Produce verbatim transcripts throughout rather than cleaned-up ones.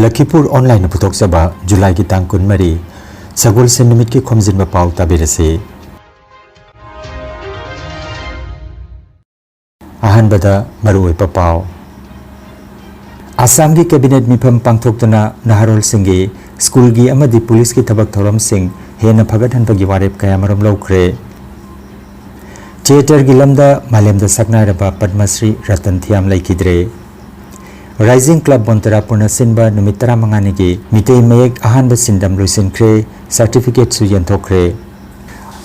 ꯂꯈꯤꯄꯨꯔ ꯑꯣꯟꯂꯥꯏꯟꯅ ꯄꯨꯊꯣꯛꯆꯕ ꯖꯨꯂꯥꯏꯒꯤ ꯇꯥꯡ ꯀꯨꯟꯃꯔꯤ, ꯁꯒꯣꯜꯁꯦꯟ ꯅꯨꯃꯤꯠꯀꯤ ꯈꯣꯝꯖꯤꯟꯕ ꯄꯥꯎ ꯇꯥꯕꯤꯔꯁꯤ꯫ ꯑꯍꯥꯟꯕꯗ ꯃꯔꯨꯑꯣꯏꯕ ꯄꯥꯎ꯫ ꯑꯁꯥꯝꯒꯤ ꯀꯦꯕꯤꯅꯦꯠ ꯃꯤꯐꯝ ꯄꯥꯡꯊꯣꯛꯇꯨꯅ ꯅꯍꯥꯔꯣꯜꯁꯤꯡꯒꯤ ꯁ꯭ꯀꯨꯜꯒꯤ ꯑꯃꯗꯤ ꯄꯨꯂꯤꯁꯀꯤ ꯊꯕꯛ ꯊꯧꯔꯝꯁꯤꯡ ꯍꯦꯟꯅ ꯐꯒꯠꯍꯟꯕꯒꯤ ꯋꯥꯔꯦꯞ ꯀꯌꯥꯃꯔꯨꯝ ꯂꯧꯈ꯭ꯔꯦ꯫ ꯊꯤꯌꯦꯇꯔꯒꯤ ꯂꯝꯗ ꯃꯥꯂꯦꯝꯗ ꯁꯛꯅꯥꯏꯔꯕ ꯄꯗꯃꯁ꯭ꯔꯤ ꯔꯇꯟ ꯊꯤꯌꯥꯝ ꯂꯩꯈꯤꯗ꯭ꯔꯦ꯫ ꯔꯥꯏꯖꯤꯡ ꯀ꯭ꯂꯕ ꯕꯣꯟꯇꯦꯔꯥꯄꯨꯔꯅ ꯁꯤꯟꯕ ꯅꯨꯃꯤꯠ ꯇꯔꯥꯃꯉꯥꯅꯤꯒꯤ ꯃꯤꯇꯩ ꯃꯌꯦꯛ ꯑꯍꯥꯟꯕ ꯁꯤꯟꯗꯝ ꯂꯣꯏꯁꯤꯟꯈ꯭ꯔꯦ, ꯁꯥꯔꯇꯤꯐꯤꯀꯦꯠꯁꯨ ꯌꯦꯟꯊꯣꯛꯈ꯭ꯔꯦ꯫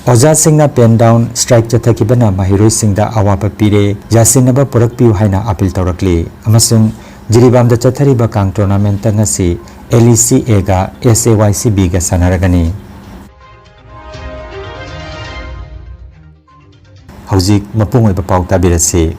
ꯑꯣꯖꯥꯁꯤꯡꯅ pen down strike ꯆꯠꯊꯈꯤꯕꯅ ꯃꯍꯩꯔꯣꯏꯁꯤꯡꯗ ꯑꯋꯥꯕ ꯄꯤꯔꯦ, ꯌꯥꯁꯤꯟꯅꯕ ꯄꯨꯔꯛꯄꯤꯌꯨ ꯍꯥꯏꯅ ꯑꯥꯄꯤꯜ ꯇꯧꯔꯛꯂꯤ꯫ ꯑꯃꯁꯨꯡ ꯖꯤꯔꯤꯕꯥꯝꯗ ꯆꯠꯊꯔꯤꯕ ꯀꯥꯡ tournamentꯇ ꯉꯁꯤ LECAꯒ SAYCBꯒ ꯁꯥꯟꯅꯔꯒꯅꯤ꯫ ꯍꯧꯖꯤꯛ ꯃꯄꯨꯡ ꯑꯣꯏꯕ ꯄꯥꯎ ꯇꯥꯕꯤꯔꯁꯤ꯫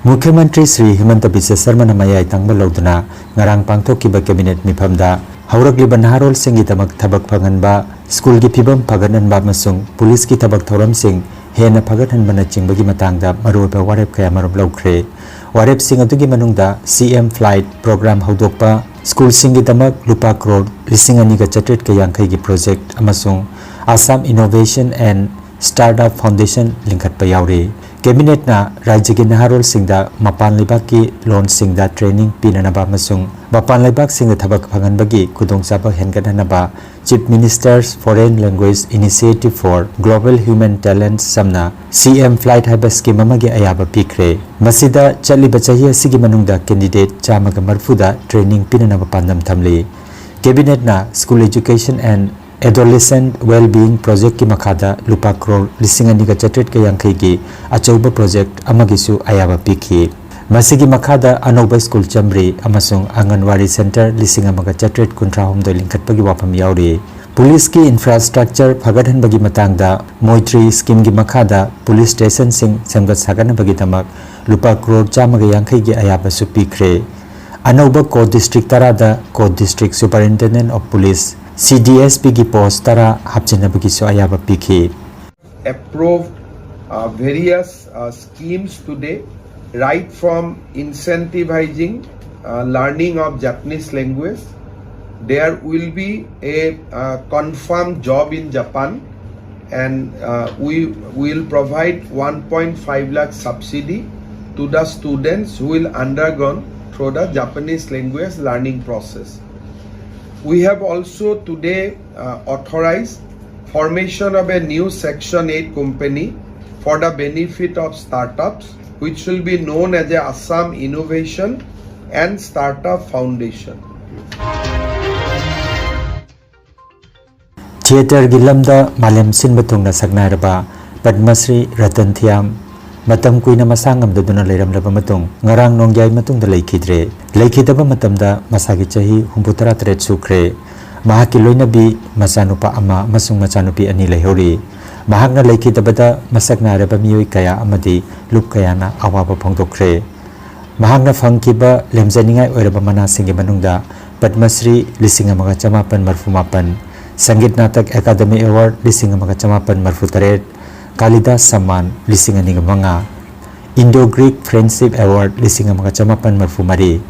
ꯃꯨꯈ꯭ꯌ ꯃꯟꯇ꯭ꯔꯤ ꯁ꯭ꯔꯤ ꯍꯤꯃꯟꯇ ꯕꯤꯁ꯭ꯋ ꯁꯔꯃꯅ ꯃꯌꯥꯏ ꯇꯪꯕ ꯂꯧꯗꯨꯅ ꯉꯔꯥꯡ ꯄꯥꯡꯊꯣꯛꯈꯤꯕ ꯀꯦꯕꯤꯅꯦꯠ ꯃꯤꯐꯝꯗ ꯍꯧꯔꯛꯂꯤꯕ ꯅꯍꯥꯔꯣꯜꯁꯤꯡꯒꯤꯗꯃꯛ ꯊꯕꯛ ꯐꯪꯍꯟꯕ, ꯁ꯭ꯀꯨꯜꯒꯤ ꯐꯤꯕꯝ ꯐꯒꯠꯍꯟꯕ ꯑꯃꯁꯨꯡ ꯄꯨꯂꯤꯁꯀꯤ ꯊꯕꯛ ꯊꯧꯔꯝꯁꯤꯡ ꯍꯦꯟꯅ ꯐꯒꯠꯍꯟꯕꯅꯆꯤꯡꯕꯒꯤ ꯃꯇꯥꯡꯗ ꯃꯔꯨꯑꯣꯏꯕ ꯋꯥꯔꯦꯞ ꯀꯌꯥꯃꯔꯨꯝ ꯂꯧꯈ꯭ꯔꯦ꯫ ꯋꯥꯔꯦꯞꯁꯤꯡ ꯑꯗꯨꯒꯤ ꯃꯅꯨꯡꯗ CM Flight program ꯍꯧꯗꯣꯛꯄ, ꯁ꯭ꯀꯨꯜꯁꯤꯡꯒꯤꯗꯃꯛ ꯂꯨꯄꯥ ꯀ꯭ꯔꯣꯔ ꯂꯤꯁꯤꯡ ꯑꯅꯤꯒ ꯆꯥꯇ꯭ꯔꯦꯠꯀ ꯌꯥꯡꯈꯩꯒꯤ ꯄ꯭ꯔꯣꯖꯦꯛ ꯑꯃꯁꯨꯡ Assam Innovation and Startup Foundation ꯂꯤꯡꯈꯠꯄ ꯌꯥꯎꯔꯤ꯫ ꯀꯦꯕꯤꯅꯦꯠꯅ ꯔꯥꯖ꯭ꯌꯒꯤ ꯅꯍꯥꯔꯣꯜꯁꯤꯡꯗ ꯃꯄꯥꯟ ꯂꯩꯕꯥꯛꯀꯤ ꯂꯣꯟꯁꯤꯡꯗ training ꯄꯤꯅꯅꯕ ꯑꯃꯁꯨꯡ ꯃꯄꯥꯟ ꯂꯩꯕꯥꯛꯁꯤꯡꯗ ꯊꯕꯛ ꯐꯪꯍꯟꯕꯒꯤ ꯈꯨꯗꯣꯡꯆꯥꯕ ꯍꯦꯟꯒꯠꯍꯟꯅꯕ Chief Minister's Foreign Language Initiative for Global Human Talent ꯁꯝꯅ CM Flight ꯍꯥꯏꯕ scheme ꯑꯃꯒꯤ ꯑꯌꯥꯕ ꯄꯤꯈ꯭ꯔꯦ꯫ ꯃꯁꯤꯗ ꯆꯠꯂꯤꯕ ꯆꯍꯤ ꯑꯁꯤꯒꯤ ꯃꯅꯨꯡꯗ candidate ꯆꯥꯝꯃꯒ ꯃꯔꯤꯐꯨꯗ training ꯄꯤꯅꯅꯕ ꯄꯥꯟꯗꯝ ꯊꯝꯂꯤ꯫ ꯀꯦꯕꯤꯅꯦꯠꯅ School Education and Adolescent Wellbeing Projectꯀꯤ ꯃꯈꯥꯗ ꯂꯨꯄꯥ ꯀ꯭ꯔꯣꯔ ꯂꯤꯁꯤꯡ ꯑꯅꯤꯒ ꯆꯥꯇ꯭ꯔꯦꯠꯀ ꯌꯥꯡꯈꯩꯒꯤ ꯑꯆꯧꯕ project ꯑꯃꯒꯤꯁꯨ ꯑꯌꯥꯕ ꯄꯤꯈꯤ꯫ ꯃꯁꯤꯒꯤ ꯃꯈꯥꯗ ꯑꯅꯧꯕ ꯁ꯭ꯀꯨꯜ ꯆꯥꯝꯃꯔꯤ ꯑꯃꯁꯨꯡ ꯑꯪꯒꯟꯋꯥꯔꯤ centre ꯂꯤꯁꯤꯡ ꯑꯃꯒ ꯆꯥꯇ꯭ꯔꯦꯠ ꯀꯨꯟꯊ꯭ꯔꯥꯍꯨꯝꯗꯣꯏ ꯂꯤꯡꯈꯠꯄꯒꯤ ꯋꯥꯐꯝ ꯌꯥꯎꯔꯤ꯫ ꯄꯨꯂꯤꯁꯀꯤ infrastructure ꯐꯒꯠꯍꯟꯕꯒꯤ ꯃꯇꯥꯡꯗ ꯃꯣꯏꯇ꯭ꯔꯤ schemeꯒꯤ ꯃꯈꯥꯗ police stationꯁꯤꯡ ꯁꯦꯝꯒꯠ ꯁꯥꯒꯠꯅꯕꯒꯤꯗꯃꯛ ꯂꯨꯄꯥ ꯀ꯭ꯔꯣꯔ ꯆꯥꯝꯃꯒ ꯌꯥꯡꯈꯩꯒꯤ ꯑꯌꯥꯕꯁꯨ ꯄꯤꯈ꯭ꯔꯦ꯫ ꯑꯅꯧꯕ ꯀꯣ district ꯇꯔꯥꯗ ꯀꯣ District Superintendent of Police, CDSPꯒꯤ post ꯇꯔꯥ ꯍꯥꯞꯆꯤꯟꯅꯕꯒꯤꯁꯨ ꯑꯌꯥꯕ ꯄꯤꯈꯤ꯫ Approved uh, various uh, schemes today, right from incentivizing uh, learning of Japanese language. There will be a uh, confirmed job in Japan, and uh, we will provide one point five lakh subsidy to the students who will undergone through the Japanese language learning process. We have also today uh, authorized formation of a new Section eight company for the benefit of startups, which will be known as a Assam Innovation and Startup Foundation. ꯊꯤꯌꯦꯇꯔꯒꯤ ꯂꯝꯗ ꯃꯥꯂꯦꯝ ꯁꯤꯟꯕ ꯊꯨꯡꯅ ꯁꯛꯅꯥꯏꯔꯕ ꯄꯗꯃꯁ꯭ꯔꯤ ꯔꯇꯟ ꯊꯤꯌꯥꯝ ꯃꯇꯝ ꯀꯨꯏꯅ ꯃꯁꯥ ꯉꯝꯗꯗꯨꯅ ꯂꯩꯔꯝꯂꯕ ꯃꯇꯨꯡ ꯉꯔꯥꯡ ꯅꯣꯡꯌꯥꯏ ꯃꯇꯨꯡꯗ ꯂꯩꯈꯤꯗ꯭ꯔꯦ꯫ ꯂꯩꯈꯤꯗꯕ ꯃꯇꯝꯗ ꯃꯁꯥꯒꯤ ꯆꯍꯤ ꯍꯨꯝꯐꯨꯇꯔꯥ ꯇꯔꯦꯠ ꯁꯨꯈ꯭ꯔꯦ꯫ ꯃꯍꯥꯛꯀꯤ ꯂꯣꯏꯅꯕꯤ, ꯃꯆꯥꯅꯨꯄꯥ ꯑꯃ ꯑꯃꯁꯨꯡ ꯃꯆꯥꯅꯨꯄꯤ ꯑꯅꯤ ꯂꯩꯍꯧꯔꯤ꯫ ꯃꯍꯥꯛꯅ ꯂꯩꯈꯤꯗꯕꯗ ꯃꯁꯛ ꯅꯥꯏꯔꯕ ꯃꯤꯑꯣꯏ ꯀꯌꯥ ꯑꯃꯗꯤ ꯂꯨꯞ ꯀꯌꯥꯅ ꯑꯋꯥꯕ ꯐꯣꯡꯗꯣꯛꯈ꯭ꯔꯦ꯫ ꯃꯍꯥꯛꯅ ꯐꯪꯈꯤꯕ ꯂꯦꯝꯖꯅꯤꯡꯉꯥꯏ ꯑꯣꯏꯔꯕ ꯃꯅꯥꯁꯤꯡꯒꯤ ꯃꯅꯨꯡꯗ ꯄꯗꯃꯁ꯭ꯔꯤ ꯂꯤꯁꯤꯡ ꯑꯃꯒ ꯆꯃꯥꯄꯟ ꯃꯔꯐꯨ ꯃꯥꯄꯟ, ꯁꯪꯒꯤꯠ ꯅꯥꯇꯛ ꯑꯦꯀꯥꯗꯃꯤ ꯑꯦꯋꯥꯔꯗ ꯂꯤꯁꯤꯡ ꯑꯃꯒ ꯆꯃꯥꯄꯟ ꯃꯔꯐꯨ ꯇꯔꯦꯠ, ꯀꯥꯂꯤꯗꯥꯁ ꯁꯝꯃꯥꯟ ꯂꯤꯁꯤꯡ ꯑꯅꯤꯒ ꯃꯉꯥ, ꯏꯟꯗꯣ ꯒ꯭ꯔꯤꯛ ꯐ꯭ꯔꯦꯟꯗꯁꯤꯞ ꯑꯦꯋꯥꯔꯗ ꯂꯤꯁꯤꯡ ꯑꯃꯒ ꯆꯃꯥꯄꯟ ꯃꯔꯐꯨ ꯃꯔꯤ,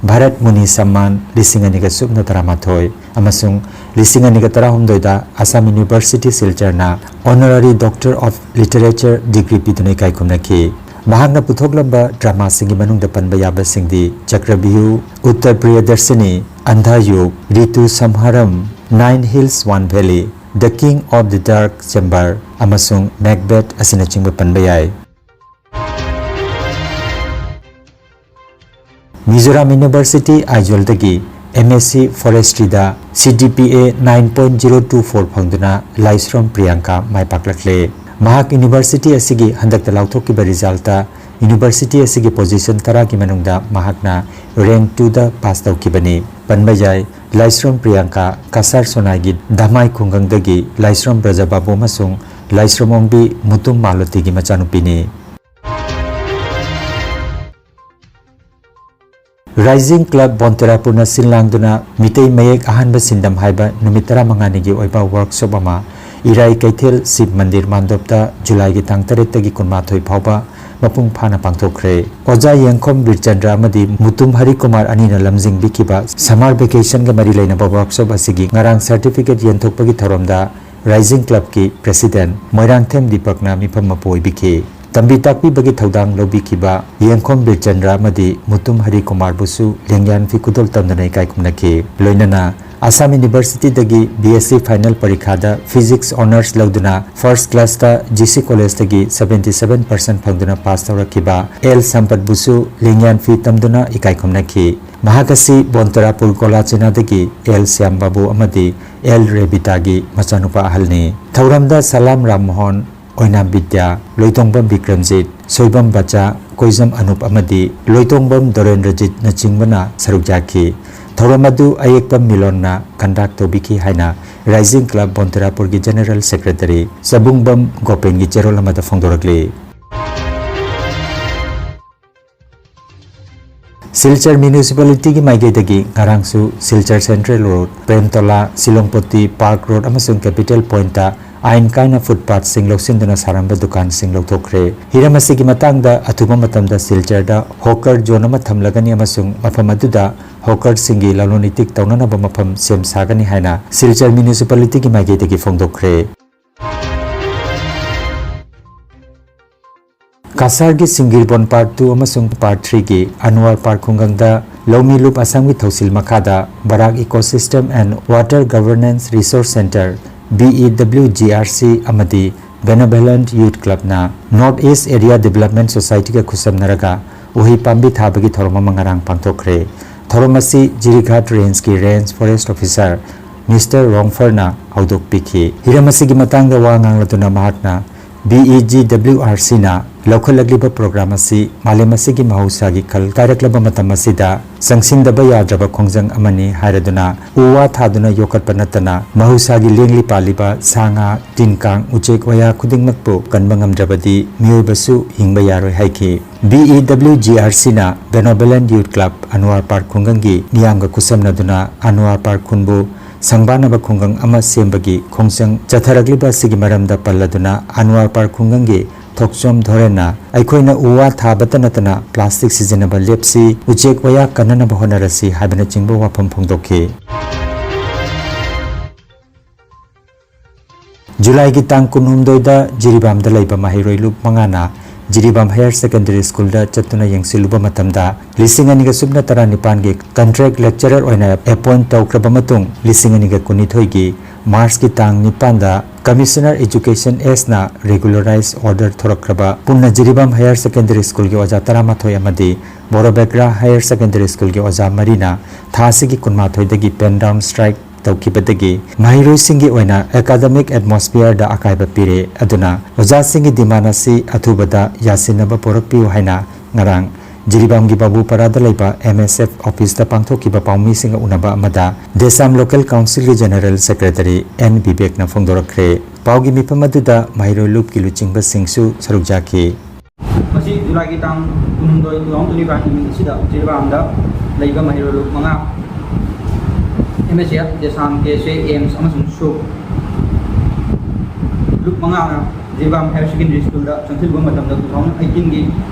ꯚꯥꯔꯠ ꯃꯨꯅꯤ ꯁꯝꯃꯥꯟ ꯂꯤꯁꯤꯡ ꯑꯅꯤꯒ ꯁꯨꯞꯅ ꯇꯔꯥꯃꯥꯊꯣꯏ ꯑꯃꯁꯨꯡ ꯂꯤꯁꯤꯡ ꯑꯅꯤꯒ ꯇꯔꯥꯍꯨꯝꯗꯣꯏꯗ ꯑꯁꯥꯝ ꯌꯨꯅꯤꯚꯔꯁꯤꯇꯤ ꯁꯤꯜꯆꯔꯅ Honorary Doctor of Literature degree ꯄꯤꯗꯨꯅ ꯏꯀꯥꯏ ꯈꯨꯝꯅꯈꯤ꯫ ꯃꯍꯥꯛꯅ ꯄꯨꯊꯣꯛꯂꯝꯕ ꯗ꯭ꯔꯃꯥꯁꯤꯡꯒꯤ ꯃꯅꯨꯡꯗ ꯄꯟꯕ ꯌꯥꯕꯁꯤꯡꯗꯤ ꯆꯀ꯭ꯔꯕꯤꯍꯨ, ꯎꯠꯇꯔ ꯄ꯭ꯔꯤꯌꯗꯔꯁꯤꯅꯤ, ꯑꯟꯙꯥꯌꯨꯒ, ꯔꯤꯇꯨ ꯁꯝꯍꯥꯔꯝ, Nine Hills One Valley, The King of the Dark Chamber ꯑꯃꯁꯨꯡ ꯃꯦꯛꯕꯦꯊ ꯑꯁꯤꯅꯆꯤꯡꯕ ꯄꯟꯕ ꯌꯥꯏ꯫ ꯃꯤꯖꯣꯔꯥꯝ ꯌꯨꯅꯤꯚꯔꯁꯤꯇꯤ ꯑꯥꯏꯖꯣꯜꯗꯒꯤ M Sc Forestryꯗ C G P A nine point zero two four ꯐꯪꯗꯨꯅ ꯂꯥꯏꯁ꯭ꯔꯣꯝ ꯄ꯭ꯔꯤꯌꯥꯡꯀꯥ ꯃꯥꯏ ꯄꯥꯛꯂꯛꯂꯦ꯫ ꯃꯍꯥꯛ ꯌꯨꯅꯤꯚꯔꯁꯤꯇꯤ ꯑꯁꯤꯒꯤ ꯍꯟꯗꯛꯇ ꯂꯥꯎꯊꯣꯛꯈꯤꯕ ꯔꯤꯖꯜꯇ ꯌꯨꯅꯤꯚꯔꯁꯤꯇꯤ ꯑꯁꯤꯒꯤ ꯄꯣꯖꯤꯁꯟ ꯇꯔꯥꯒꯤ ꯃꯅꯨꯡꯗ ꯃꯍꯥꯛꯅ ꯔꯦꯡꯛ ꯇꯨꯗ ꯄꯥꯁ ꯇꯧꯈꯤꯕꯅꯤ꯫ ꯄꯟꯕ ꯌꯥꯏ, ꯂꯥꯏꯁ꯭ꯔꯣꯝ ꯄ꯭ꯔꯤꯌꯥꯡꯀꯥ ꯀꯁꯥꯔ ꯁꯣꯅꯥꯏꯒꯤ ꯙꯃꯥꯏ ꯈꯨꯡꯒꯪꯗꯒꯤ ꯂꯥꯏꯁ꯭ꯔꯣꯝ ꯕ꯭ꯔꯖꯕꯥꯕꯨ ꯑꯃꯁꯨꯡ ꯂꯥꯏꯁ꯭ꯔꯣꯝ ꯑꯣꯡꯕꯤ ꯃꯨꯇꯨꯝ ꯃꯥꯂꯣꯇꯤꯒꯤ ꯃꯆꯥꯅꯨꯄꯤꯅꯤ꯫ ꯔꯥꯏꯖꯤꯡ ꯀ꯭ꯂꯕ ꯕꯣꯟꯇꯦꯔꯥꯄꯨꯔꯅ ꯁꯤꯜ ꯂꯥꯡꯗꯨꯅ ꯃꯤꯇꯩ ꯃꯌꯦꯛ ꯑꯍꯥꯟꯕ ꯁꯤꯟꯗꯝ ꯍꯥꯏꯕ ꯅꯨꯃꯤꯠ ꯇꯔꯥꯃꯉꯥꯅꯤꯒꯤ ꯑꯣꯏꯕ ꯋꯥꯔꯛꯁꯣꯞ ꯑꯃ ꯏꯔꯥꯏ ꯀꯩꯊꯦꯜ ꯁꯤꯕ ꯃꯟꯗꯤꯔ ꯃꯥꯟꯗꯣꯞꯇ ꯖꯨꯂꯥꯏꯒꯤ ꯇꯥꯡ ꯇꯔꯦꯠꯇꯒꯤ ꯀꯨꯟꯃꯥꯊꯣꯏ ꯐꯥꯎꯕ ꯃꯄꯨꯡ ꯐꯥꯅ ꯄꯥꯡꯊꯣꯛꯈ꯭ꯔꯦ꯫ ꯑꯣꯖꯥ ꯌꯦꯡꯈꯣꯝ ꯕꯤꯔꯆꯟꯗ꯭ꯔ ꯑꯃꯗꯤ ꯃꯨꯇꯨꯝ ꯍꯔꯤꯀꯨꯃꯥꯔ ꯑꯅꯤꯅ ꯂꯝꯖꯤꯡꯕꯤꯈꯤꯕ summer vacation ꯒ ꯃꯔꯤ ꯂꯩꯅꯕ workshop ꯑꯁꯤꯒꯤ ꯉꯔꯥꯡ certificate ꯌꯦꯟꯊꯣꯛꯄꯒꯤ ꯊꯧꯔꯝꯗ Rising Club ꯀꯤ President ꯃꯣꯏꯔꯥꯡꯊꯦꯝ ꯗꯤꯄꯛꯅ ꯃꯤꯐꯝ ꯃꯄꯨ ꯑꯣꯏꯕꯤꯈꯤ꯫ ꯇꯝꯕꯤ ꯇꯥꯛꯄꯤꯕꯒꯤ ꯊꯧꯗꯥꯡ ꯂꯧꯕꯤꯈꯤꯕ ꯌꯦꯡꯈꯣꯝ ꯕꯤꯔꯆꯟꯗ꯭ꯔ ꯑꯃꯗꯤ ꯃꯨꯇꯨꯝ ꯍꯔꯤꯀꯨꯃꯥꯔꯕꯨꯁꯨ ꯂꯦꯡꯌꯥꯟ ꯐꯤ ꯈꯨꯗꯣꯜ ꯇꯝꯗꯨꯅ ꯏꯀꯥꯏ ꯈꯨꯝꯅꯈꯤ꯫ ꯂꯣꯏꯅꯅ Assam University ꯗꯒꯤ B S C final ꯄꯔꯤꯈꯥꯗ Physics Honours ꯂꯧꯗꯨꯅ first class ꯇ G C College ꯇꯒꯤ seventy seven percent ꯐꯪꯗꯨꯅ pass ꯇꯧꯔꯛꯈꯤꯕ ꯑꯦꯜ ꯁꯝꯄꯠꯕꯨꯁꯨ ꯂꯦꯡꯌꯥꯟ ꯐꯤ ꯇꯝꯗꯨꯅ ꯏꯀꯥꯏ ꯈꯨꯝꯅꯈꯤ꯫ ꯃꯍꯥꯛ ꯑꯁꯤ ꯕꯣꯟꯇꯔꯥꯄꯨꯔ ꯀꯣꯂꯥꯆꯤꯅꯥꯗꯒꯤ ꯑꯦꯜ ꯁ꯭ꯌꯥꯝ ꯕꯥꯕꯨ ꯑꯃꯗꯤ ꯑꯦꯜ ꯔꯦꯕꯤꯇꯥꯒꯤ ꯃꯆꯥꯅꯨꯄꯥ ꯑꯍꯜꯅꯤ꯫ ꯊꯧꯔꯝꯗ ꯁꯂꯥꯝ ꯔꯥꯝ ꯃꯣꯍꯟ, ꯑꯣꯏꯅꯥꯝ ꯕꯤꯗ꯭ꯌꯥ, ꯂꯣꯏꯇꯣꯡꯕꯝ ꯕꯤꯀ꯭ꯔꯝꯖꯤꯠ, ꯁꯣꯏꯕꯝ ꯕꯆꯥ, ꯀꯣꯏꯖꯝ ꯑꯅꯨꯞ ꯑꯃꯗꯤ ꯂꯣꯏꯇꯣꯡꯕꯝ ꯗꯣꯔꯦꯟꯗ꯭ꯔꯖꯤꯠꯅꯆꯤꯡꯕꯅ ꯁꯔꯨꯛ ꯌꯥꯈꯤ꯫ ꯊꯧꯔꯝ ꯑꯗꯨ ꯑꯌꯦꯛꯄꯝ ꯃꯤꯂꯣꯟꯅ conduct ꯇꯧꯕꯤꯈꯤ ꯍꯥꯏꯅ Rising Club ꯕꯣꯟꯇꯔꯥꯄꯨꯔꯒꯤ General Secretary ꯆꯕꯨꯡꯕꯝ ꯒꯣꯄꯦꯟꯒꯤ ꯆꯦꯔꯣꯜ ꯑꯃꯗ ꯐꯣꯡꯗꯣꯔꯛꯂꯤ꯫ ꯁꯤꯜꯆꯔ Municipality ꯒꯤ ꯃꯥꯏꯀꯩꯗꯒꯤ ꯉꯔꯥꯡꯁꯨ Silchar Central Road, ꯄ꯭ꯔꯦꯝꯇꯣꯂꯥ, ꯁꯤꯂꯣꯡꯄꯣꯇꯤ, Park Road ꯑꯃꯁꯨꯡ Capital Point ꯇ ꯑꯥꯏꯟ ꯀꯥꯏꯅ footpath ꯁꯤꯡ ꯂꯧꯁꯤꯟꯗꯨꯅ ꯁꯥꯔꯝꯕ ꯗꯨꯀꯥꯟꯁꯤꯡ ꯂꯧꯊꯣꯛꯈ꯭ꯔꯦ꯫ ꯍꯤꯔꯝ ꯑꯁꯤꯒꯤ ꯃꯇꯥꯡꯗ ꯑꯊꯨꯕ ꯃꯇꯝꯗ ꯁꯤꯜꯆꯔꯗ hawker zone ꯑꯃ ꯊꯝꯂꯒꯅꯤ ꯑꯃꯁꯨꯡ ꯃꯐꯝ ꯑꯗꯨꯗ hawker ꯁꯤꯡꯒꯤ ꯂꯂꯣꯟ ꯏꯇꯤꯛ ꯇꯧꯅꯅꯕ ꯃꯐꯝ ꯁꯦꯝ ꯁꯥꯒꯅꯤ ꯍꯥꯏꯅ ꯁꯤꯜꯆꯔ Municipality ꯒꯤ ꯃꯥꯏꯀꯩꯗꯒꯤ ꯐꯣꯡꯗꯣꯛꯈ꯭ꯔꯦ꯫ ꯀꯁꯥꯔꯒꯤ ꯁꯤꯡꯒꯤꯔꯕꯣꯟ Part two ꯑꯃꯁꯨꯡ Part three ꯒꯤ ꯑꯟꯋꯥꯔ ꯄꯥꯔꯛ ꯈꯨꯡꯒꯪꯗ ꯂꯧꯃꯤ ꯂꯨꯞ ꯑꯁꯥꯝꯒꯤ ꯊꯧꯁꯤꯜ ꯃꯈꯥꯗ Barak Ecosystem and Water Governance Resource Centre, B E W G R C, ꯑꯃꯗꯤ Benevolent Youth Club ꯅ North East Area Development Society ꯒ ꯈꯨꯠꯁꯝꯅꯔꯒ ꯎꯍꯩ ꯄꯥꯝꯕꯤ ꯊꯥꯕꯒꯤ ꯊꯧꯔꯝ ꯑꯃ ꯉꯔꯥꯡ ꯄꯥꯡꯊꯣꯛꯈ꯭ꯔꯦ꯫ ꯊꯧꯔꯝ ꯑꯁꯤ ꯖꯤꯔꯤꯘꯥꯠ Range ꯀꯤ Range Forest Officer Mister ꯔꯣꯡꯐꯔꯅ ꯍꯧꯗꯣꯛꯄꯤꯈꯤ꯫ ꯍꯤꯔꯝ ꯑꯁꯤꯒꯤ ꯃꯇꯥꯡꯗ ꯋꯥ ꯉꯥꯡꯂꯗꯨꯅ ꯃꯍꯥꯛꯅ B E G W R C ꯅ ꯂꯧꯈꯠꯂꯛꯂꯤꯕ program ꯑꯁꯤ ꯃꯥꯂꯦꯝ ꯑꯁꯤꯒꯤ ꯃꯍꯧꯁꯥꯒꯤ ꯈꯜ ꯀꯥꯏꯔꯛꯂꯕ ꯃꯇꯝ ꯑꯁꯤꯗ ꯆꯪꯁꯤꯟꯗꯕ ꯌꯥꯗ꯭ꯔꯕ ꯈꯣꯡꯖꯪ ꯑꯃꯅꯤ ꯍꯥꯏꯔꯗꯨꯅ ꯎ ꯋꯥ ꯊꯥꯗꯨꯅ ꯌꯣꯛꯈꯠꯄ ꯅꯠꯇꯅ ꯃꯍꯧꯁꯥꯒꯤ ꯂꯦꯡꯂꯤ ꯄꯥꯜꯂꯤꯕ ꯁꯥ ꯉꯥ, ꯇꯤꯟ ꯀꯥꯡ, ꯎꯆꯦꯛ ꯋꯥꯌꯥ ꯈꯨꯗꯤꯡꯃꯛꯄꯨ ꯀꯟꯕ ꯉꯝꯗ꯭ꯔꯕꯗꯤ ꯃꯤꯑꯣꯏꯕꯁꯨ ꯍꯤꯡꯕ ꯌꯥꯔꯣꯏ ꯍꯥꯏꯈꯤ꯫ B E W G R C ꯅ Benevolent Youth Club ꯑꯟꯋꯥꯔ ꯄꯥꯔꯛ ꯈꯨꯡꯒꯪꯒꯤ ꯃꯤꯌꯥꯝꯒ ꯈꯨꯠꯁꯝꯅꯗꯨꯅ ꯑꯟꯋꯥꯔ ꯄꯥꯔꯛ ꯈꯨꯟꯕꯨ ꯁꯪꯕꯥꯅꯕ ꯈꯨꯡꯒꯪ ꯑꯃ ꯁꯦꯝꯕꯒꯤ ꯈꯣꯡꯖꯪ ꯆꯠꯊꯔꯛꯂꯤꯕ ꯑꯁꯤꯒꯤ ꯃꯔꯝꯗ ꯄꯜꯂꯗꯨꯅ ꯑꯟꯋꯥꯔ ꯄꯥꯔꯛ ꯈꯨꯡꯒꯪꯒꯤ ꯊꯣꯛꯆꯣꯝ ꯙꯣꯔꯦꯟꯅ "ꯑꯩꯈꯣꯏꯅ ꯎ ꯋꯥ ꯊꯥꯕꯇ ꯅꯠꯇꯅ plastic ꯁꯤꯖꯤꯟꯅꯕ ꯂꯦꯞꯁꯤ, ꯎꯆꯦꯛ ꯋꯥꯌꯥ ꯀꯟꯅꯅꯕ ꯍꯣꯠꯅꯔꯁꯤ" ꯍꯥꯏꯕꯅꯆꯤꯡꯕ ꯋꯥꯐꯝ ꯐꯣꯡꯗꯣꯛꯈꯤ꯫ ꯖꯨꯂꯥꯏꯒꯤ ꯇꯥꯡ ꯀꯨꯟꯍꯨꯝꯗꯣꯏꯗ ꯖꯤꯔꯤꯕꯥꯝꯗ ꯂꯩꯕ ꯃꯍꯩꯔꯣꯏ ꯂꯨꯞ ꯃꯉꯥꯅ ꯖꯤꯔꯤꯕꯥꯝ Higher Secondary Schoolꯗ ꯆꯠꯇꯨꯅ ꯌꯦꯡꯁꯤꯜꯂꯨꯕ ꯃꯇꯝꯗ, ꯂꯤꯁꯤꯡ ꯑꯅꯤꯒ ꯁꯨꯞꯅ ꯇꯔꯥꯅꯤꯄꯥꯟꯒꯤ contract lecturer ꯑꯣꯏꯅ appoint ꯇꯧꯈ꯭ꯔꯕ ꯃꯇꯨꯡ, ꯂꯤꯁꯤꯡ ꯑꯅꯤꯒ ꯀꯨꯟꯅꯤꯊꯣꯏꯒꯤ Marchꯀꯤ ꯇꯥꯡ ꯅꯤꯄꯥꯟꯗ Commissioner Education Sꯅ regularize order ꯊꯣꯔꯛꯈ꯭ꯔꯕ ꯄꯨꯟꯅ ꯖꯤꯔꯤꯕꯥꯝ Higher Secondary Schoolꯒꯤ ꯑꯣꯖꯥ ꯇꯔꯥꯃꯥꯊꯣꯏ ꯑꯃꯗꯤ ꯕꯣꯔꯣꯕꯦꯒ꯭ꯔꯥ Higher Secondary Schoolꯒꯤ ꯑꯣꯖꯥ ꯃꯔꯤꯅ ꯊꯥ ꯑꯁꯤꯒꯤ ꯀꯨꯟꯃꯥꯊꯣꯏꯗꯒꯤ pen down strike ꯇꯧꯈꯤꯕꯗꯒꯤ ꯃꯍꯩꯔꯣꯏꯁꯤꯡꯒꯤ ꯑꯣꯏꯅ academic atmosphereꯗ ꯑꯀꯥꯏꯕ ꯄꯤꯔꯦ꯫ ꯑꯗꯨꯅ ꯑꯣꯖꯥꯁꯤꯡꯒꯤ demand ꯑꯁꯤ ꯑꯊꯨꯕꯗ ꯌꯥꯁꯤꯟꯅꯕ ꯄꯨꯔꯛꯄꯤꯌꯨ ꯍꯥꯏꯅ ꯉꯔꯥꯡ ꯖꯤꯔꯤꯕꯥꯝꯒꯤ ꯕꯥꯕꯨꯄꯥꯔꯥꯗ ꯂꯩꯕ M S F officeꯇ ꯄꯥꯡꯊꯣꯛꯈꯤꯕ ꯄꯥꯎꯃꯤꯁꯤꯡꯒ ꯎꯅꯕ ꯑꯃꯗ ꯗꯦꯁꯥꯝ Local Councilꯒꯤ General Secretary N ꯕꯤꯕꯦꯛꯅ ꯐꯣꯡꯗꯣꯔꯛꯈ꯭ꯔꯦ꯫ ꯄꯥꯎꯒꯤ ꯃꯤꯐꯝ ꯑꯗꯨꯗ ꯃꯍꯩꯔꯣꯏ ꯂꯨꯞꯀꯤ ꯂꯨꯆꯤꯡꯕꯁꯤꯡꯁꯨ ꯁꯔꯨꯛ ꯌꯥꯈꯤ꯫ ꯃꯁꯤ ꯖꯨꯂꯥꯏꯒꯤ ꯇꯥꯡ ꯀꯨꯟꯍꯨꯝꯗꯣꯏ, two thousand twenty-five ꯅꯨꯃꯤꯠ ꯑꯁꯤꯗ ꯖꯤꯔꯤꯕꯥꯝꯗ ꯂꯩꯕ ꯃꯍꯩꯔꯣꯏ ꯂꯨꯞ ꯃꯉꯥ, M S F, ꯗꯦꯁꯥꯝ, K S A, AIIMS ꯑꯃꯁꯨꯡ ꯁꯨꯞ ꯂꯨꯞ ꯃꯉꯥꯅ ꯖꯤꯔꯤꯕꯥꯝ Higher Secondary Schoolꯗ ꯆꯪꯁꯤꯜꯂꯨꯕ ꯃꯇꯝꯗ, two thousand eighteenꯒꯤ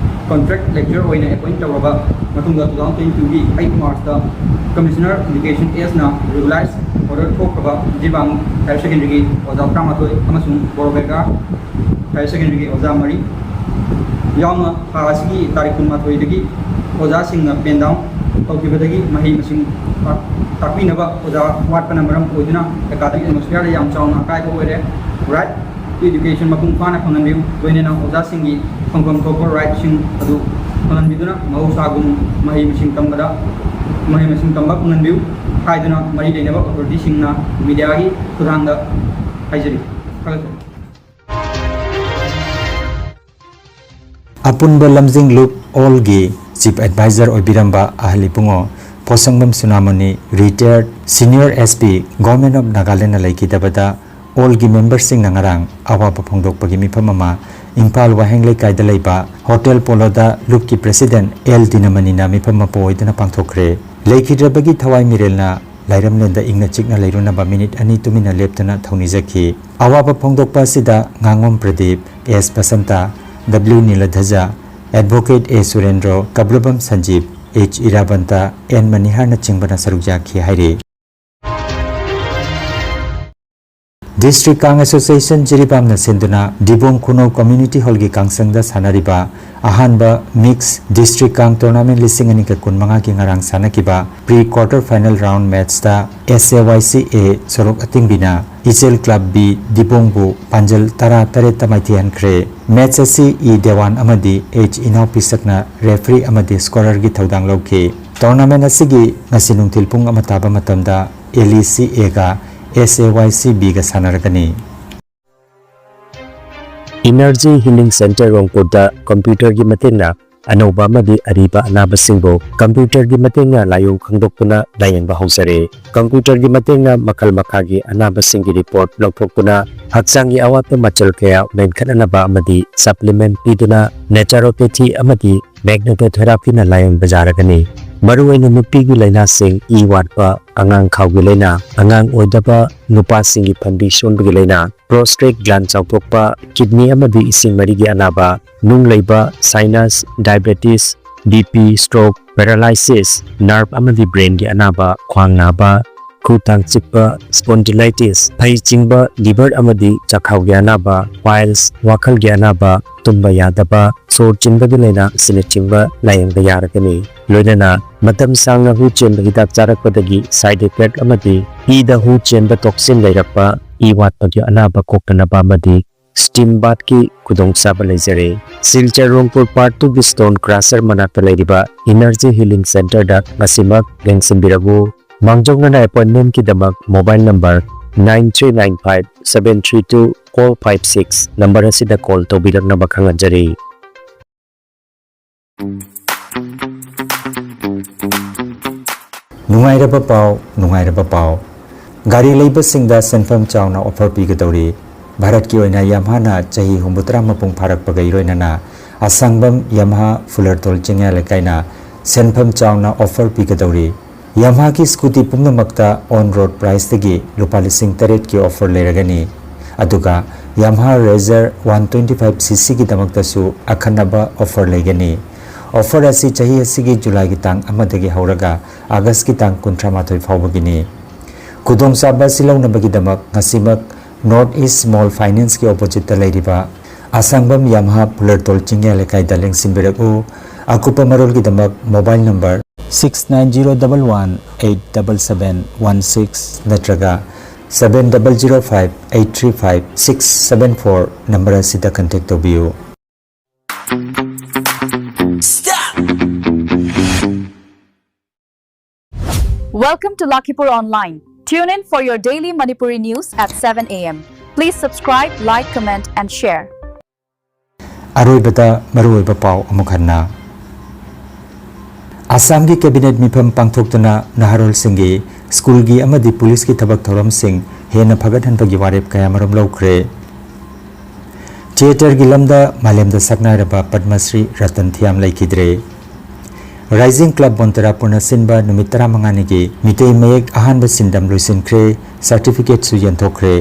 contract lecturer ꯑꯣꯏꯅ appoint ꯇꯧꯔꯕ ꯃꯇꯨꯡꯗ, two thousand twenty-twoꯒꯤ eight Marchꯇ Commissioner Education Sꯅ regularize order ꯊꯣꯛꯈ꯭ꯔꯕ Jiribam Higher Secondaryꯒꯤ ꯑꯣꯖꯥ ꯇꯔꯥꯃꯥꯊꯣꯏ ꯑꯃꯁꯨꯡ ꯕꯣꯔꯣꯕꯦꯒ꯭ꯔꯥ Higher Secondaryꯒꯤ ꯑꯣꯖꯥ ꯃꯔꯤ ꯌꯥꯎꯅ ꯊꯥ ꯑꯁꯤꯒꯤ ꯇꯥꯔꯤꯛ ꯀꯨꯟꯃꯥꯊꯣꯏꯗꯒꯤ ꯑꯣꯖꯥꯁꯤꯡꯅ pen down ꯇꯧꯈꯤꯕꯗꯒꯤ ꯃꯍꯩ ꯃꯁꯤꯡ ꯇꯥꯛ-, ꯇꯥꯛꯄꯤꯅꯕ ꯑꯣꯖꯥ ꯋꯥꯠꯄꯅ ꯃꯔꯝ ꯑꯣꯏꯗꯨꯅ academic atmosphereꯗ ꯌꯥꯝ ꯆꯥꯎꯅ ꯑꯀꯥꯏꯕ ꯑꯣꯏꯔꯦ꯫ Right to education ꯃꯄꯨꯡ ꯐꯥꯅ ꯐꯪꯍꯟꯕꯤꯌꯨ, ꯂꯣꯏꯅꯅ ꯑꯣꯖꯥꯁꯤꯡꯒꯤ ꯐꯪꯐꯝ ꯊꯣꯛꯄ rightꯁꯤꯡ ꯑꯗꯨ ꯐꯪꯍꯟꯕꯤꯗꯨꯅ ꯃꯍꯧꯁꯥꯒꯨꯝ ꯃꯍꯩ ꯃꯁꯤꯡ ꯇꯝꯕꯗ, ꯃꯍꯩ ꯃꯁꯤꯡ ꯇꯝꯕ ꯐꯪꯍꯟꯕꯤꯌꯨ ꯍꯥꯏꯗꯨꯅ ꯃꯔꯤ ꯂꯩꯅꯕ authorityꯁꯤꯡꯅ mediaꯒꯤ ꯈꯨꯠꯊꯥꯡꯗ ꯍꯥꯏꯖꯔꯤ꯫ ꯊꯥꯒꯠꯆꯔꯤ꯫ ꯑꯄꯨꯟꯕ ꯂꯝꯖꯤꯡ ꯂꯨꯞ ꯑꯣꯜꯒꯤ Chief Advisor ꯑꯣꯏꯕꯤꯔꯝꯕ ꯑꯍꯜ ꯏꯕꯨꯡꯉꯣ ꯄꯣꯠꯁꯪꯕꯝ ꯁꯨꯅꯥꯃꯣꯅꯤ, retired Senior S P, Government of Nagalandꯅ ꯂꯩꯈꯤꯗꯕꯗ ꯑꯣꯜꯒꯤ memberꯁꯤꯡꯅ ꯉꯔꯥꯡ ꯑꯋꯥꯕ ꯐꯣꯡꯗꯣꯛꯄꯒꯤ ꯃꯤꯐꯝ ꯑꯃ ꯏꯝꯐꯥꯜ ꯋꯥꯍꯦꯡ ꯂꯩꯀꯥꯏꯗ ꯂꯩꯕ Hotel Poloꯗ ꯂꯨꯞꯀꯤ President L ꯗꯤꯅꯃꯅꯤꯅ ꯃꯤꯐꯝ ꯃꯄꯨ ꯑꯣꯏꯗꯨꯅ ꯄꯥꯡꯊꯣꯛꯈ꯭ꯔꯦ꯫ ꯂꯩꯈꯤꯗ꯭ꯔꯕꯒꯤ ꯊꯋꯥꯏ ꯃꯤꯔꯦꯜꯅ ꯂꯥꯏꯔꯝꯂꯦꯟꯗ ꯏꯪꯅ ꯆꯤꯛꯅ ꯂꯩꯔꯨꯅꯕ ꯃꯤꯅꯤꯠ ꯑꯅꯤ ꯇꯨꯃꯤꯟꯅ ꯂꯦꯞꯇꯨꯅ ꯊꯧꯅꯤꯖꯈꯤ꯫ ꯑꯋꯥꯕ ꯐꯣꯡꯗꯣꯛꯄ ꯑꯁꯤꯗ ꯉꯥꯉꯣꯝ Pradip, S Basanta, W Niladhwaj, advocate A Surendro, Kabrubam Sanjip, H Irabanta, N ꯃꯅꯤꯍꯥꯔꯅ ꯆꯤꯡꯕꯅ ꯁꯔꯨꯛ ꯌꯥꯈꯤ ꯍꯥꯏꯔꯤ꯫ ꯗꯤꯁꯇ꯭ꯔꯤꯛ ꯀꯥꯡ ꯑꯦꯁꯣꯁꯤꯌꯦꯁꯟ ꯖꯤꯔꯤꯕꯥꯝꯅ ꯁꯤꯟꯗꯨꯅ ꯗꯤꯕꯣꯡ ꯈꯨꯅꯧ ꯀꯝꯃ꯭ꯌꯨꯅꯤꯇꯤ ꯍꯣꯜꯒꯤ ꯀꯥꯡꯁꯪꯗ ꯁꯥꯟꯅꯔꯤꯕ ꯑꯍꯥꯟꯕ ꯃꯤꯛꯁ ꯗꯤꯁꯇ꯭ꯔꯤꯛ ꯀꯥꯡ ꯇꯣꯔꯅꯥꯃꯦꯟ ꯂꯤꯁꯤꯡ ꯑꯅꯤꯒ ꯀꯨꯟꯃꯉꯥꯒꯤ ꯉꯔꯥꯡ ꯁꯥꯟꯅꯈꯤꯕ ꯄ꯭ꯔꯤ ꯀ꯭ꯋꯥꯔꯇꯔ ꯐꯥꯏꯅꯦꯜ ꯔꯥꯎꯟ ꯃꯦꯠꯁꯇ ꯑꯦꯁ ꯑꯦ ꯋꯥꯏ ꯁꯤ ꯑꯦ ꯁꯣꯔꯣꯛ ꯑꯇꯤꯡꯕꯤꯅ ꯏꯆꯦꯜ ꯀ꯭ꯂꯕ ꯕꯤ ꯗꯤꯕꯣꯡꯕꯨ ꯄꯥꯟꯖꯜ ꯇꯔꯥ ꯇꯔꯦꯠꯇ ꯃꯥꯏꯊꯤꯍꯟꯈ꯭ꯔꯦ꯫ ꯃꯦꯠꯁ ꯑꯁꯤ ꯏ ꯗꯦꯋꯥꯟ ꯑꯃꯗꯤ ꯑꯩꯆ ꯏꯅꯥꯎꯄꯤꯁꯛꯅ ꯔꯦꯐ꯭ꯔꯤ ꯑꯃꯗꯤ ꯁ꯭ꯀꯣꯔꯔꯒꯤ ꯊꯧꯗꯥꯡ ꯂꯧꯈꯤ꯫ ꯇꯣꯔꯅꯥꯃꯦꯟ ꯑꯁꯤꯒꯤ ꯉꯁꯤ ꯅꯨꯡꯊꯤꯜ ꯄꯨꯡ ꯑꯃ ꯇꯥꯕ ꯃꯇꯝꯗ ꯑꯦꯜ ꯏ ꯁꯤ ꯑꯦꯒ ꯑꯦꯁ ꯑꯦ ꯋꯥꯏ ꯁꯤ ꯕꯤꯒ ꯁꯥꯟꯅꯔꯒꯅꯤ꯫ ꯏꯅꯔꯖꯤ ꯍꯤꯂꯤꯡ ꯁꯦꯟꯇꯔ ꯔꯣꯡꯄꯨꯔꯗ ꯀꯝꯄ꯭ꯌꯨꯇꯔꯒꯤ ꯃꯇꯦꯡꯅ ꯑꯅꯧꯕ ꯑꯃꯗꯤ ꯑꯔꯤꯕ ꯑꯅꯥꯕꯁꯤꯡꯕꯨ ꯀꯝꯄ꯭ꯌꯨꯇꯔꯒꯤ ꯃꯇꯦꯡꯅ ꯂꯥꯏꯑꯣꯡ ꯈꯪꯗꯣꯛꯇꯨꯅ ꯂꯥꯌꯦꯡꯕ ꯍꯧꯖꯔꯦ꯫ ꯀꯝꯄ꯭ꯌꯨꯇꯔꯒꯤ ꯃꯇꯦꯡꯅ ꯃꯈꯜ ꯃꯈꯥꯒꯤ ꯑꯅꯥꯕꯁꯤꯡꯒꯤ ꯔꯤꯄꯣꯔꯠ ꯂꯧꯊꯣꯛꯇꯨꯅ ꯍꯛꯆꯥꯡꯒꯤ ꯑꯋꯥꯠꯄ ꯃꯆꯜ ꯀꯌꯥ ꯃꯦꯟꯈꯠꯅꯅꯕ ꯑꯃꯗꯤ ꯁꯄ꯭ꯂꯤꯃꯦꯟꯠ ꯄꯤꯗꯨꯅ ꯅꯦꯆꯔꯣꯄꯦꯊꯤ ꯑꯃꯗꯤ ꯃꯦꯒꯅꯦꯇꯣꯊꯦꯔꯥꯄꯤꯅ ꯂꯥꯌꯦꯡꯕ ꯌꯥꯔꯒꯅꯤ꯫ ꯃꯔꯨꯑꯣꯏꯅ ꯅꯨꯄꯤꯒꯤ ꯂꯥꯏꯅꯥꯁꯤꯡ, ꯏ ꯋꯥꯠꯄ, ꯑꯉꯥꯡ ꯈꯥꯎꯒꯤ ꯂꯥꯏꯅꯥ, ꯑꯉꯥꯡ ꯑꯣꯏꯗꯕ, ꯅꯨꯄꯥꯁꯤꯡꯒꯤ ꯐꯟꯕꯤ ꯁꯣꯟꯕꯒꯤ ꯂꯥꯏꯅꯥ, ꯄ꯭ꯔꯣꯁꯇꯦꯠ ꯒ꯭ꯂꯥꯟ ꯆꯥꯎꯊꯣꯛꯄ, ꯀꯤꯗꯅꯤ ꯑꯃꯗꯤ ꯏꯁꯤꯡ ꯃꯔꯤꯒꯤ ꯑꯅꯥꯕ, ꯅꯨꯡ ꯂꯩꯕ, sinus, diabetes, B P, stroke, paralysis, nerve ꯑꯃꯗꯤ ꯕ꯭ꯔꯦꯟꯒꯤ ꯑꯅꯥꯕ, ꯈ꯭ꯋꯥꯡ ꯅꯥꯕ, ꯈꯨ ꯇꯥꯡ ꯆꯤꯛꯄ, ꯁ꯭ꯄꯣꯟꯗꯤꯂꯥꯏꯇꯤꯁ, ꯐꯩ ꯆꯤꯡꯕ, ꯂꯤꯚꯔ ꯑꯃꯗꯤ ꯆꯥꯛꯈꯥꯎꯒꯤ ꯑꯅꯥꯕ, ꯄꯥꯏꯜꯁ, ꯋꯥꯈꯜꯒꯤ ꯑꯅꯥꯕ, ꯇꯨꯝꯕ ꯌꯥꯗꯕ, ꯁꯣꯔ ꯆꯤꯟꯕꯒꯤ ꯂꯥꯏꯅꯥ ꯑꯁꯤꯅꯆꯤꯡꯕ ꯂꯥꯌꯦꯡꯕ ꯌꯥꯔꯒꯅꯤ꯫ ꯂꯣꯏꯅꯅ ꯃꯇꯝ ꯁꯥꯡꯅ ꯍꯨ ꯆꯦꯟꯕ ꯍꯤꯗꯥꯛ ꯆꯥꯔꯛꯄꯗꯒꯤ ꯁꯥꯏꯗ ꯏꯐꯦꯛ ꯑꯃꯗꯤ ꯏꯗ ꯍꯨ ꯆꯦꯟꯕ ꯇꯣꯛꯁꯤꯟ ꯂꯩꯔꯛꯄ, ꯏ ꯋꯥꯠꯄꯒꯤ ꯑꯅꯥꯕ ꯀꯣꯛꯇꯅꯕ ꯑꯃꯗꯤ ꯁ꯭ꯇꯤꯝ ꯕꯥꯊꯀꯤ ꯈꯨꯗꯣꯡꯆꯥꯕ ꯂꯩꯖꯔꯦ꯫ ꯁꯤꯜꯆꯔ ꯔꯣꯡꯄꯨꯔ ꯄꯥꯔꯠ ꯇꯨꯒꯤ ꯁ꯭ꯇꯣꯟ ꯀ꯭ꯔꯁꯔ ꯃꯅꯥꯛꯇ ꯂꯩꯔꯤꯕ ꯏꯅꯔꯖꯤ ꯍꯤꯂꯤꯡ ꯁꯦꯟꯇꯔꯗ ꯉꯁꯤꯃꯛ ꯂꯦꯡꯁꯤꯟꯕꯤꯔꯛꯎ꯫ ꯃꯥꯡꯖꯧꯅꯅ ꯑꯦꯄꯣꯏꯟꯃꯦꯟꯠꯀꯤꯗꯃꯛ mobile number nine three nine five seven three two four five six number ꯑꯁꯤꯗ ꯀꯣꯜ ꯇꯧꯕꯤꯔꯛꯅꯕ ꯈꯪꯍꯟꯖꯔꯤ꯫ ꯅꯨꯡꯉꯥꯏꯔꯕ ꯄꯥꯎ, ꯅꯨꯡꯉꯥꯏꯔꯕ ꯄꯥꯎ꯫ ꯒꯥꯔꯤ ꯂꯩꯕꯁꯤꯡꯗ ꯁꯦꯟꯐꯝ ꯆꯥꯎꯅ ꯑꯣꯐꯔ ꯄꯤꯒꯗꯧꯔꯤ꯫ ꯚꯥꯔꯠꯀꯤ ꯑꯣꯏꯅ ꯌꯥꯝꯍꯥꯅ ꯆꯍꯤ ꯍꯨꯝꯐꯨꯇꯔꯥ ꯃꯄꯨꯡ ꯐꯥꯔꯛꯄꯒ ꯏꯔꯣꯏꯅꯅ ꯑꯁꯪꯕꯝ ꯌꯥꯝꯍꯥ ꯐꯨꯂꯔꯇꯣꯜ ꯆꯤꯡꯌꯥ ꯂꯩꯀꯥꯏꯅ ꯁꯦꯟꯐꯝ ꯆꯥꯎꯅ ꯑꯣꯐꯔ ꯄꯤꯒꯗꯧꯔꯤ꯫ ꯌꯥꯃꯥꯍꯥꯒꯤ ꯁ꯭ꯀꯨꯇꯤ ꯄꯨꯝꯅꯃꯛꯇ on road priceꯇꯒꯤ ꯂꯨꯄꯥ ꯂꯤꯁꯤꯡ ꯇꯔꯦꯠꯀꯤ offer ꯂꯩꯔꯒꯅꯤ꯫ ꯑꯗꯨꯒ Yamaha Razor one twenty five cc ꯒꯤꯗꯃꯛꯇꯁꯨ ꯑꯈꯟꯅꯕ offer ꯂꯩꯒꯅꯤ꯫ Offer ꯑꯁꯤ ꯆꯍꯤ ꯑꯁꯤꯒꯤ ꯖꯨꯂꯥꯏꯒꯤ ꯇꯥꯡ ꯑꯃꯗꯒꯤ ꯍꯧꯔꯒ ꯑꯥꯒꯁꯀꯤ ꯇꯥꯡ ꯀꯨꯟꯊ꯭ꯔꯥ ꯃꯥꯊꯣꯏ ꯐꯥꯎꯕꯒꯤꯅꯤ꯫ ꯈꯨꯗꯣꯡꯆꯥꯕ ꯑꯁꯤ ꯂꯧꯅꯕꯒꯤꯗꯃꯛ ꯉꯁꯤꯃꯛ North East Small Financeꯀꯤ oppositeꯇ ꯂꯩꯔꯤꯕ ꯑꯁꯥꯡꯕꯝ ꯌꯥꯃꯥꯍꯥ ꯄꯨꯂꯔꯇꯣꯜ ꯆꯤꯡꯌꯥ ꯂꯩꯀꯥꯏꯗ ꯂꯦꯡꯁꯤꯟꯕꯤꯔꯛꯎ꯫ ꯑꯀꯨꯞꯄ ꯃꯔꯣꯜꯒꯤꯗꯃꯛ mobile number six nine zero double one eight double seven one six ꯅꯠꯇ꯭ꯔꯒ seven double zero five eight three five six seven four number ꯑꯁꯤꯗ contact ꯇꯧꯕꯤꯌꯨ꯫ Welcome to Lakhipur Online. Tune in for your daily Manipuri news at seven a m. Please subscribe, like, comment, and share. ꯑꯔꯣꯏꯕꯗ ꯃꯔꯨꯑꯣꯏꯕ ꯄꯥꯎ ꯑꯃꯨꯛ ꯍꯟꯅ꯫ ꯑꯁꯥꯝꯒꯤ cabinet ꯃꯤꯐꯝ ꯄꯥꯡꯊꯣꯛꯇꯨꯅ ꯅꯍꯥꯔꯣꯜꯁꯤꯡꯒꯤ ꯁ꯭ꯀꯨꯜꯒꯤ ꯑꯃꯗꯤ ꯄꯨꯂꯤꯁꯀꯤ ꯊꯕꯛ ꯊꯧꯔꯝꯁꯤꯡ ꯍꯦꯟꯅ ꯐꯒꯠꯍꯟꯕꯒꯤ ꯋꯥꯔꯦꯞ ꯀꯌꯥꯃꯔꯨꯝ ꯂꯧꯈ꯭ꯔꯦ꯫ ꯊꯤꯌꯦꯇꯔꯒꯤ ꯂꯝꯗ ꯃꯥꯂꯦꯝꯗ ꯁꯛꯅꯥꯏꯔꯕ ꯄꯗꯃꯁ꯭ꯔꯤ ꯔꯇꯟ ꯊꯤꯌꯥꯝ ꯂꯩꯈꯤꯗ꯭ꯔꯦ꯫ Rising Club ꯕꯣꯟꯇꯔꯥꯄꯨꯔꯅ ꯁꯤꯟꯕ ꯅꯨꯃꯤꯠ ꯇꯔꯥꯃꯉꯥꯅꯤꯒꯤ ꯃꯤꯇꯩ ꯃꯌꯦꯛ ꯑꯍꯥꯟꯕ ꯁꯤꯟꯗꯝ ꯂꯣꯏꯁꯤꯟꯈ꯭ꯔꯦ, certificateꯁꯨ ꯌꯦꯟꯊꯣꯛꯈ꯭ꯔꯦ꯫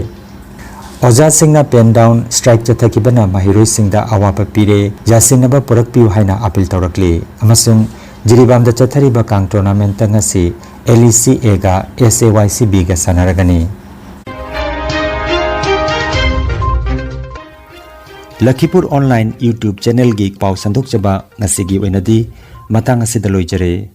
ꯑꯣꯖꯥꯁꯤꯡꯅ pen down strike ꯆꯠꯊꯈꯤꯕꯅ ꯃꯍꯩꯔꯣꯏꯁꯤꯡꯗ ꯑꯋꯥꯕ ꯄꯤꯔꯦ, ꯌꯥꯁꯤꯟꯅꯕ ꯄꯨꯔꯛꯄꯤꯌꯨ ꯍꯥꯏꯅ appeal ꯇꯧꯔꯛꯂꯤ꯫ ꯑꯃꯁꯨꯡ ꯖꯤꯔꯤꯕꯥꯝꯗ ꯆꯠꯊꯔꯤꯕ ꯀꯥꯡ tournamentꯇ ꯉꯁꯤ LECAꯒ SAYCBꯒ ꯁꯥꯟꯅꯔꯒꯅꯤ꯫ ꯂꯈꯤꯄꯨꯔ Online YouTube channelꯒꯤ ꯄꯥꯎ ꯁꯟꯗꯣꯛꯆꯕ ꯉꯁꯤꯒꯤ ꯑꯣꯏꯅꯗꯤ ꯃꯇꯥꯡ ꯑꯁꯤꯗ ꯂꯣꯏꯖꯔꯦ꯫